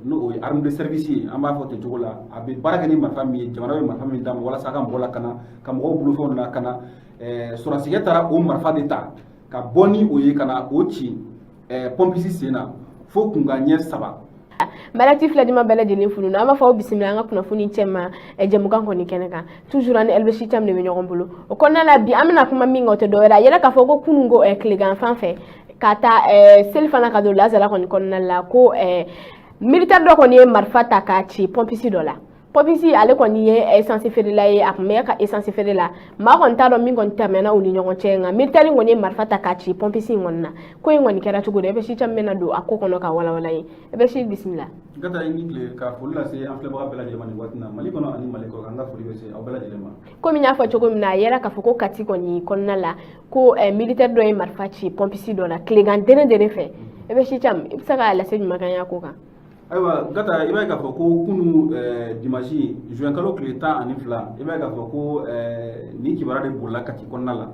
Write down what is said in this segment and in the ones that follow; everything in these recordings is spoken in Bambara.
N'o ye arme de service ye, an b'a fɔ ten cogo la, a bɛ baara kɛ ni marifa min ye, jamana bɛ marifa min d'a ma walasa a ka mɔgɔ lakana, ka mɔgɔw bolofɛnw lakana. Sɔrɔdasikɛ taara o marifa de ta ka bɔ ni o ye ka na o ci pompiste sen na fo kunkan ɲɛ 3. Malati filɛdima bɛɛ lajɛlen funu, an b'a fɔ aw bisimila an ka kunnafoni cɛma jɛmukan kɔni kɛnɛ kan. Toujours an ni LBC Thiam de bɛ ɲɔgɔn bolo. O kɔnɔna la, bi an bɛna kuma min kan, o tɛ dɔwɛrɛ, a yɛrɛ k'a fɔ ko kunun ko tilegan fan fɛ ka taa seli fana ka don lazara kɔni kɔnɔna la, ko militaire dɔ kɔni ye marifa ta k'a ci pompiste dɔ la. Pompiste, ale kɔni ye essence feerela ye, a tun bɛ ka essence feere la. Maa kɔni t'a dɔn min kɔni tɛmɛna u ni ɲɔgɔn cɛ, nka militaire kɔni ye marifa ta k'a ci pompiste in kɔni na. Ko in kɔni kɛra cogo di? E caman bɛna don a ko kɔnɔ ka walawala ye. E bɛ si bisimila. N ka taa i ni tile, ka foli lase an filɛbaga bɛɛ lajɛlen ma nin waati na, Mali kɔnɔ ani Mali kɔ. An ka foli bɛ se aw bɛɛ lajɛlen ma. Komi n y'a fɔ cogo min na, a yɛrɛ k'a fɔ ko Kati kɔni kɔnɔna la, ko militaire dɔ ye marifa ci pompiste dɔ la tilegan dene dene fɛ. E bɛ si caman, i bɛ se k'a lase ɲuman kan ko kan? Ayiwa Gata, i b'a ye k'a fɔ ko kunu dimanche, juin kalo tile 12, i b'a ye k'a fɔ ko nin kibaruya de bolila Kati kɔnɔna la,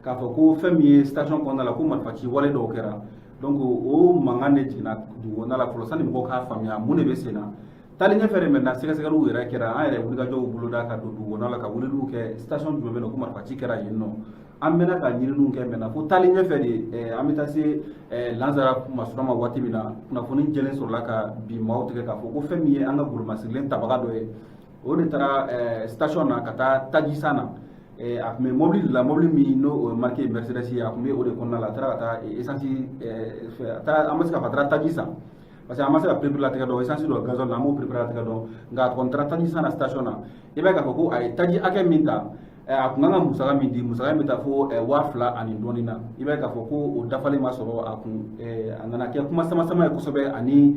k'a fɔ ko fɛn min ye station kɔnɔna la, ko marifaci wale dɔw kɛra. Donc o mankan de jiginna dugu kɔnɔna la fɔlɔ, sani mɔgɔw k'a faamuya mun de bɛ sen na. Taalen ɲɛfɛ de, maintenant, sɛgɛsɛgɛliw yɛrɛ kɛra. An yɛrɛ wulikajɔw boloda ka don dugu kɔnɔna la ka weleliw kɛ, station jumɛn bɛ yen nɔ ko marifaci kɛra yen nɔ. An mɛnna ka ɲininiw kɛ. Maintenant, fo taalen ɲɛfɛ de, an bɛ taa se lansara masura ma waati min na, kunnafoni jɛlen sɔrɔla ka bin maaw tigɛ k'a fɔ ko fɛn min ye an ka golomasirilen tabaga dɔ ye, o de taara station na ka taa taji san na. A tun bɛ mobili de la, mobili min n'o marque Mercedes ye, a tun bɛ o de kɔnɔna la. A taara ka taa essence fɛ, a taara, an bɛ se k'a fɔ a taara taji san, parce que an ma se ka perepere dɔn essence dɔ gasoil la, an b'o perepere dɔn. Nka a kɔni taara taji san na station na. I b'a ye k'a fɔ ko a ye taji hakɛ min ta, a kun kan ka musaka min di, musaka in bɛ taa fo 2000 ani dɔɔnin na. I b'a ye k'a fɔ ko o dafalen ma sɔrɔ a kun. A nana kɛ kuma sama sama ye kosɛbɛ ani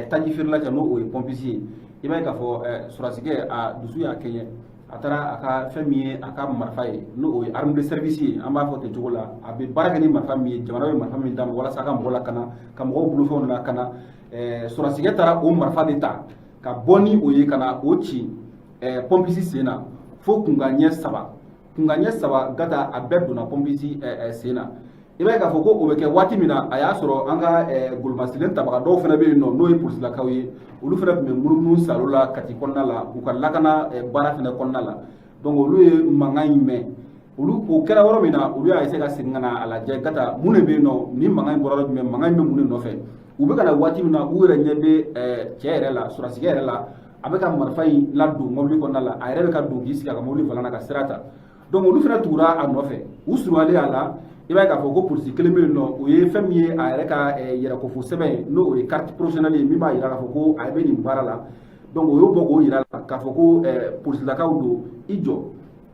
taji feerela cɛ, n'o o ye pompiste ye. I b'a ye k'a fɔ sɔrɔdasikɛ, a dusu y'a kɛɲɛ, a taara a ka fɛn min ye a ka marifa ye, n'o o ye arme de service ye, an b'a fɔ ten cogo la, a bɛ baara kɛ ni marifa min ye, jamana bɛ marifa min d'a ma walasa a ka mɔgɔ lakana, ka mɔgɔw bolofɛnw lakana. Sɔrɔdasikɛ taara o marifa de ta ka bɔ ni o ye ka na o ci pompiste sen na fo kunkan ɲɛ 3. Kunkan ɲɛ 3 Gata, a bɛɛ donna pompiste sen na. I b'a ye k'a fɔ ko o bɛ kɛ waati min na, a y'a sɔrɔ an ka golomasilen tabaga dɔw fana bɛ yen nɔ, n'o ye polisilakaw ye. Olu fana tun bɛ munumunu salo la Kati kɔnɔna la, u ka lakana baara fana kɔnɔna la. Donc olu ye mankan in mɛn. Olu, o kɛra yɔrɔ min na, olu y'a essayer ka segin ka na a lajɛ Gata, mun de bɛ yen nɔ, ni mankan in bɔra yɔrɔ jumɛn, mankan in bɛ mun de nɔfɛ. U bɛ ka na waati min na, u yɛrɛ ɲɛ bɛ cɛ yɛrɛ la, sɔrɔdasikɛ yɛrɛ la, a bɛ ka marifa in ladon mobili kɔnɔna la, a yɛrɛ bɛ ka don k'i sigi a ka mobili volant na ka sira ta. Donc olu fana tugura a nɔfɛ. U surunyalen a la, i b'a ye k'a fɔ ko polisi kelen bɛ yen nɔ, o ye fɛn min ye a yɛrɛ ka yɛrɛkofo sɛbɛn ye, n'o ye carte professionnelle ye, min b'a jira k'a fɔ ko a bɛ nin baara la. Donc o y'o bɔ k'o jira la k'a fɔ ko polisilakaw don, i jɔ.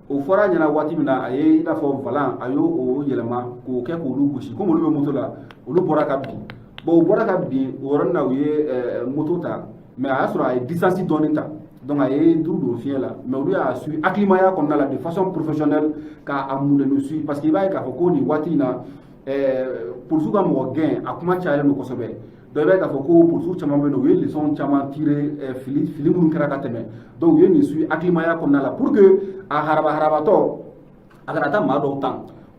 O fɔra a ɲɛna waati min na, a ye i n'a fɔ volant, a y'o o yɛlɛma k'o kɛ k'olu gosi. Komi olu bɛ moto la, olu bɔra ka bin. Bon, u bɔra ka bin o yɔrɔnin na, u ye moto ta, mais a y'a sɔrɔ a ye distance dɔɔnin ta. Donc a ye duuru don fiɲɛ la, mais olu y'a suivi hakilimaya kɔnɔna la, de façon professionnelle, k'a munɛnu suivi, parce que i b'a ye k'a fɔ ko nin waati in na, polisiw ka mɔgɔ gɛn, a kuma cayalen don kosɛbɛ. Donc i b'a ye k'a fɔ ko polisiw caman bɛ yen nɔ, u ye leçon caman tirer fili fili minnu kɛra ka tɛmɛ. Donc u ye nin suivi hakilimaya kɔnɔna la pour que a haraba harabatɔ, a kana taa maa dɔw tan,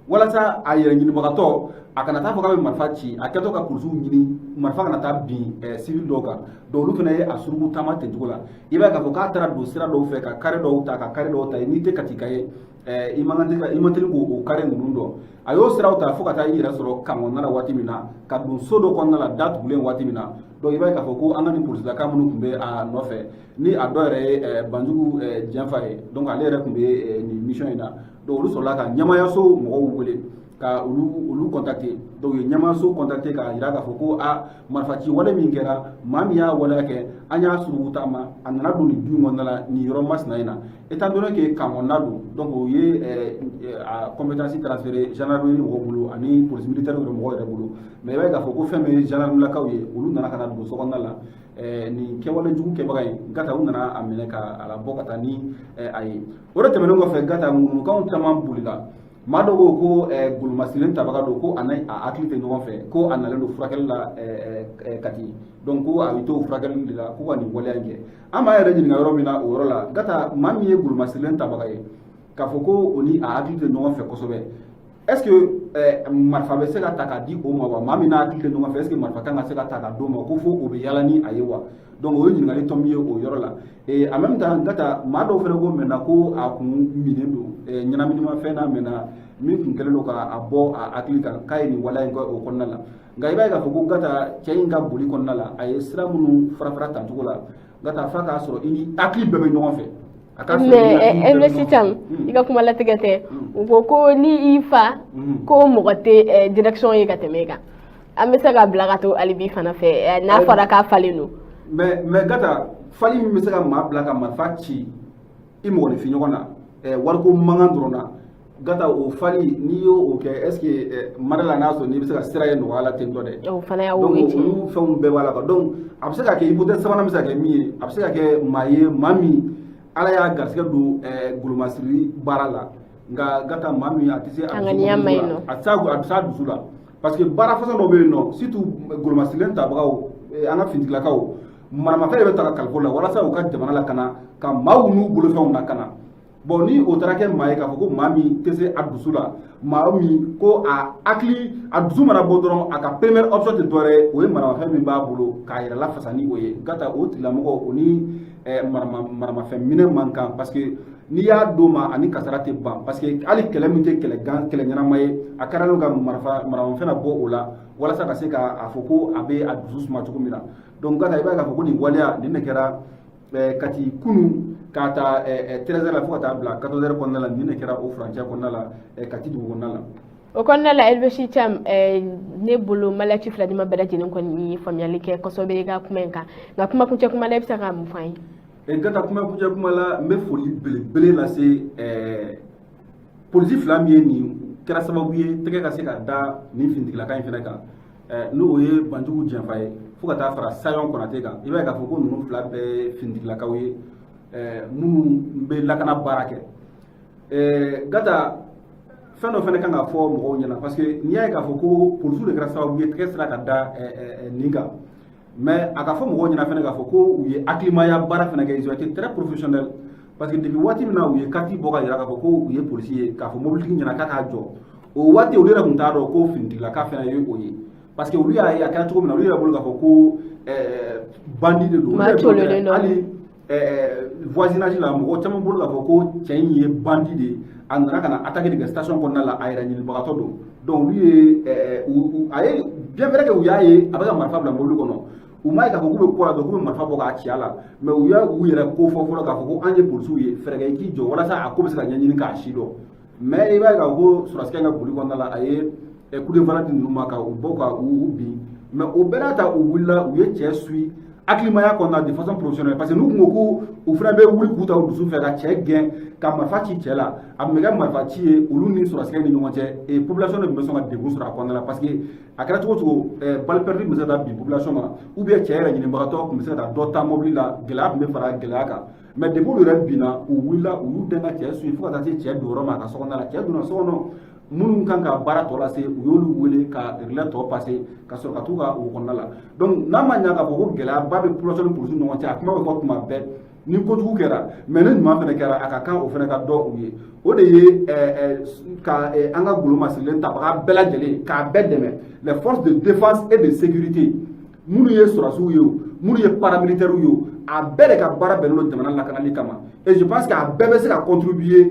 walasa a yɛrɛ ɲinibagatɔ, a kana taa fɔ k'a bɛ marifa ci, a kɛtɔ ka polisiw ɲini, marifa kana taa bin civil dɔw kan. Donc olu fana ye a suruku taama ten cogo la. I b'a ye k'a fɔ k'a taara don sira dɔw fɛ, ka carré dɔw ta, ka carré dɔw ta. N'i tɛ Katika ye, i man kan tɛ ka i man teli k'o carré ninnu dɔn. A y'o siraw ta fo ka taa i yɛrɛ sɔrɔ kan kɔnɔna la waati min na, ka don so dɔ kɔnɔna la datugulen waati min na. Donc i b'a ye k'a fɔ ko an ka nin polisilaka minnu tun bɛ a nɔfɛ, ni a dɔ yɛrɛ ye Banjugu Jɛnfa ye, donc ale yɛrɛ tun bɛ nin mission in na. Donc olu sɔrɔla ka ɲɛmaayaso mɔgɔw wele ka olu contacter. Donc u ye ɲɛmaayaso contacter k'a jira k'a fɔ ko a marifaci wale min kɛra, maa min y'a waleya kɛ, an y'a suruku taama, a nana don nin du in kɔnɔna la, nin yɔrɔ masina in na. Étant donné que camp kɔnɔna don, donc o ye a compétence transféré gendarmerie mɔgɔw bolo ani police militaire yɛrɛ mɔgɔw yɛrɛ bolo. Mais i b'a ye k'a fɔ ko fɛn min ye gendarmelakaw ye, olu nana ka na don so kɔnɔna la. Nin kɛwale jugu kɛbaga in Gata, u nana a minɛ ka a labɔ ka taa ni a ye. O de tɛmɛnen kɔfɛ Gata, ŋununukanw caman bolila. Maa dɔw ko ko golomasirilen tabaga don, ko a n'a a hakili tɛ ɲɔgɔn fɛ, ko a nalen don furakɛli la Kati, donc ko a bɛ to furakɛli de la, ko ka nin waleya in kɛ. An b'a yɛrɛ ɲininka yɔrɔ min na, o yɔrɔ la Gata, maa min ye golomasirilen tabaga ye, k'a fɔ ko o ni a hakili tɛ ɲɔgɔn fɛ kosɛbɛ, est ce que marifa bɛ se ka ta k'a di o ma wa? Maa min n'a hakili tɛ ɲɔgɔn fɛ, est ce que marifa kan ka se ka ta k'a d'o ma, ko fo o bɛ yala ni a ye wa? Donc o ye ɲininkali tɔ min ye o yɔrɔ la. Et en même temps, Gata, maa dɔw fana ko maintenant ko a kun minen don ɲɛnaminimafɛn na maintenant, min kun kɛlen don k'a bɔ a hakili kan k'a ye nin waleya in kɛ o kɔnɔna la. Nka i b'a ye k'a fɔ ko, Gata, cɛ in ka boli kɔnɔna la, a ye sira minnu fara fara tancogo la, Gata, f'a k'a sɔrɔ i ni hakili bɛɛ bɛ ɲɔgɔn fɛ. A k'a sɔrɔ i ni hakili Mais bɛɛ bɛ LBC ɲɔgɔn fɛ. Thiam, i ka kuma latigɛ tɛ. U ko ko ni i fa ko mɔgɔ tɛ direction ye ka tɛmɛ e kan, an bɛ se ka bila ka to hali bi fana fɛ n'a fɔra k'a falen don. Mais Gata, fali min bɛ se ka maa bila ka marifa ci i mɔgɔninfin ɲɔgɔn na wariko mankan dɔrɔn na, Gata, o fali, n'i y'o kɛ, est ce que mara la n'a sɔrɔ n'i bɛ se ka sira ye nɔgɔya la ten tɔ dɛ? O fana y'o Donc ye tiɲɛ. olu fɛnw bɛɛ b'a la quoi. Donc a bɛ se ka kɛ, hypothèse sabanan bɛ se ka kɛ min ye, a bɛ se ka kɛ maa ye, maa min Ala y'a garisɛgɛ don golomasiri baara la. Nka Gata, maa min a tɛ se a ŋaniya ma ɲi nɔ. A tɛ se a tɛ se a dusu la, parce que baara façon dɔ bɛ yen nɔ, surtout golomasirilen tabagaw, an ka finitigilakaw, maramafɛn de bɛ ta ka kalifa u la walasa u ka jamana lakana, ka maaw n'u bolofɛnw lakana. Bon, ni o taara kɛ maa ye k'a fɔ ko maa min tɛ se a dusu la, maa min ko a hakili, a dusu mana bɔ dɔrɔn, a ka première option tɛ dɔwɛrɛ ye, o ye maramafɛn min b'a bolo k'a yɛrɛ lafasa ni o ye, Gata, o tigilamɔgɔ, o ni maramafɛn minɛ man kan, parce que n'i y'a d'o ma, ani kasara tɛ ban, parce que hali kɛlɛ min tɛ kɛlɛ gan, kɛlɛ ɲɛnama ye, a kɛra n'o ka marifa maramafɛn na bɔ o la walasa ka se k'a fɔ ko a bɛ a dusu suma cogo min na. Donc Gata, i b'a ye k'a fɔ ko nin waleya nin de kɛra Kati kunun, k'a ta 13h la fo ka taa bila 14h kɔnɔna la. Nin de kɛra o furancɛ kɔnɔna la Kati dugu kɔnɔna la. O kɔnɔna la, LBC Thiam, ne bolo maliyɛn fila ma bɛɛ lajɛlen kɔni ye faamuyali kɛ kosɛbɛ i ka kuma in kan. Nka kuma kuncɛ kuma la, i bɛ se ka mun fɔ an ye? Gata, kuma kuncɛ kuma la, n bɛ foli belebele lase polisi fila min ye nin kɛra sababu ye tɛgɛ ka se ka da nin finitigilaka in fana kan, n'o ye Banjugu Jɛnfa ye, fo ka taa fara Sayɔn Konate kan. I b'a ye k'a fɔ ko ninnu fila bɛɛ ye finitigilakaw ye minnu bɛ lakana baara kɛ. Gata, fɛn dɔ fana kan ka fɔ mɔgɔw ɲɛna, parce que n'i y'a ye k'a fɔ ko polisiw de kɛra sababu ye tɛgɛ sera ka da nin kan, mais a ka fɔ mɔgɔw ɲɛna fana k'a fɔ ko u ye hakilimaya baara fana kɛ. Ils ont été très professionnels, parce que depuis waati min na u ye carte bɔ ka jira k'a fɔ ko u ye polisi ye, k'a fɔ mobilitigi ɲɛna k'a k'a jɔ, o waati olu yɛrɛ tun t'a dɔn ko finitigilaka fana ye o ye, parce que olu y'a ye a kɛra cogo min na, olu yɛrɛ bolo k'a fɔ ko bandit de don. Maa coololen dɔ. Hali voisinage la, mɔgɔ caman bolo k'a fɔ ko cɛ in ye bandit de ye, a nana ka na attaque de kɛ station kɔnɔna la, a yɛrɛ ɲinibagatɔ don. Donc olu ye a ye, bien vrai que u y'a ye a bɛ ka marifa bila mobili kɔnɔ, u m'a ye k'a fɔ k'u bɛ ko la dɔrɔn k'u bɛ marifa bɔ k'a ci a la, mais u y'a u yɛrɛ ko fɔ fɔlɔ k'a fɔ ko an ye polisiw ye, fɛɛrɛ kɛ i k'i jɔ walasa a ko bɛ se ka ɲɛɲini k'a si dɔn. Mais i b'a ye k'a fɔ ko sɔrɔdasikɛ ka boli kɔnɔna la, a ye coup de volant di ninnu ma ka u bɔ ka u bin. Mais o bɛɛ n'a ta, u wulila, u ye cɛ suit hakilimaya kɔnɔna, de façon professionnelle, parce que n'u kun ko ko u fana bɛ wuli k'u ta u dusu fɛ ka cɛ gɛn ka marifa ci cɛ la, a tun bɛ kɛ marifa ci ye olu ni sɔrɔdasikɛ ni ɲɔgɔn cɛ, et population de tun bɛ sɔn ka degun sɔrɔ a kɔnɔna la, parce que a kɛra cogo o cogo, balle perdue tun bɛ se ka taa bin population ma, ou bien cɛ yɛrɛ ɲinibagatɔ tun bɛ se ka taa dɔ ta mobili la, gɛlɛya tun bɛ fara gɛlɛya kan. Mais depuis olu yɛrɛ binna, u wulila, u y'u dɛn ka cɛ suit fo ka taa se cɛ don yɔrɔ ma a ka so kɔnɔna la. Cɛ donna so kɔnɔ, minnu kan ka baara tɔ lase, u y'olu wele ka relais tɔ passer ka sɔrɔ ka t'u ka wo kɔnɔna la. Donc n'a ma ɲa k'a fɔ ko gɛlɛyaba bɛ population ni polisiw ni ɲɔgɔn cɛ, a kuma bɛ fɔ tuma bɛɛ ni kojugu kɛra, mais ni ɲuman fana kɛra, a ka kan o fana ka dɔn u ye. O de ye ka an ka golomasirilen tabaga bɛɛ lajɛlen k'a bɛɛ dɛmɛ, les forces de défense et de sécurité, minnu ye sɔrɔdasiw ye o, minnu ye paramilitaires ye o, a bɛɛ de ka baara bɛnnen don jamana lakanali kama. Et je pense que a bɛɛ bɛ se ka contribuer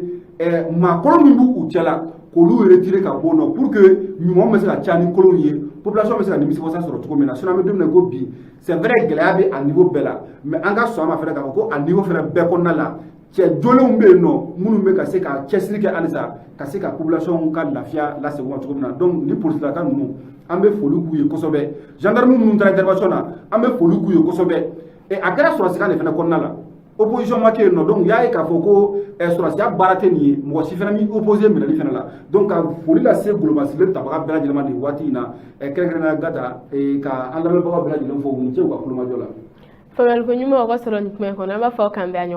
maa kolon min b'u cɛ la, k'olu retirer ka bɔ nɔ, pour que ɲuman bɛ se ka caya ni kolonw ye, population bɛ se ka nimisiwasa sɔrɔ cogo min na. Sinon an bɛ don min na ko bi, c'est vrai, gɛlɛya bɛ a niveau bɛɛ la, mais an ka sɔn a ma fɛnɛ k'a fɔ ko a niveau fɛnɛ bɛɛ kɔnɔna la, cɛ jolenw bɛ yen nɔ minnu bɛ ka se ka cɛsiri kɛ halisa ka se ka population ka lafiya lasegin u ma cogo min na. Donc ni polisilaka ninnu, an bɛ foli k'u ye kosɛbɛ. Gendarme minnu taara intervention na, an bɛ foli k'u ye kosɛbɛ. Et a kɛra sɔrɔdasikan de fɛnɛ kɔnɔna la, opposition ma kɛ yen nɔ. Donc u y'a ye k'a fɔ ko sɔrɔdasiya baara tɛ nin ye, mɔgɔ si fana m'i opposé minɛli fana la. Donc ka foli lase golomasirilen tabaga bɛɛ lajɛlen ma nin waati in na, kɛrɛnkɛrɛnnenya, Gata, ka an lamɛnbagaw bɛɛ lajɛlen fo, u ni ce u ka kulomajɔ la. Faamuyali ko ɲuman o ka sɔrɔ nin kuma in kɔnɔ. An b'a fɔ k'an bɛn a ɲɔgɔn.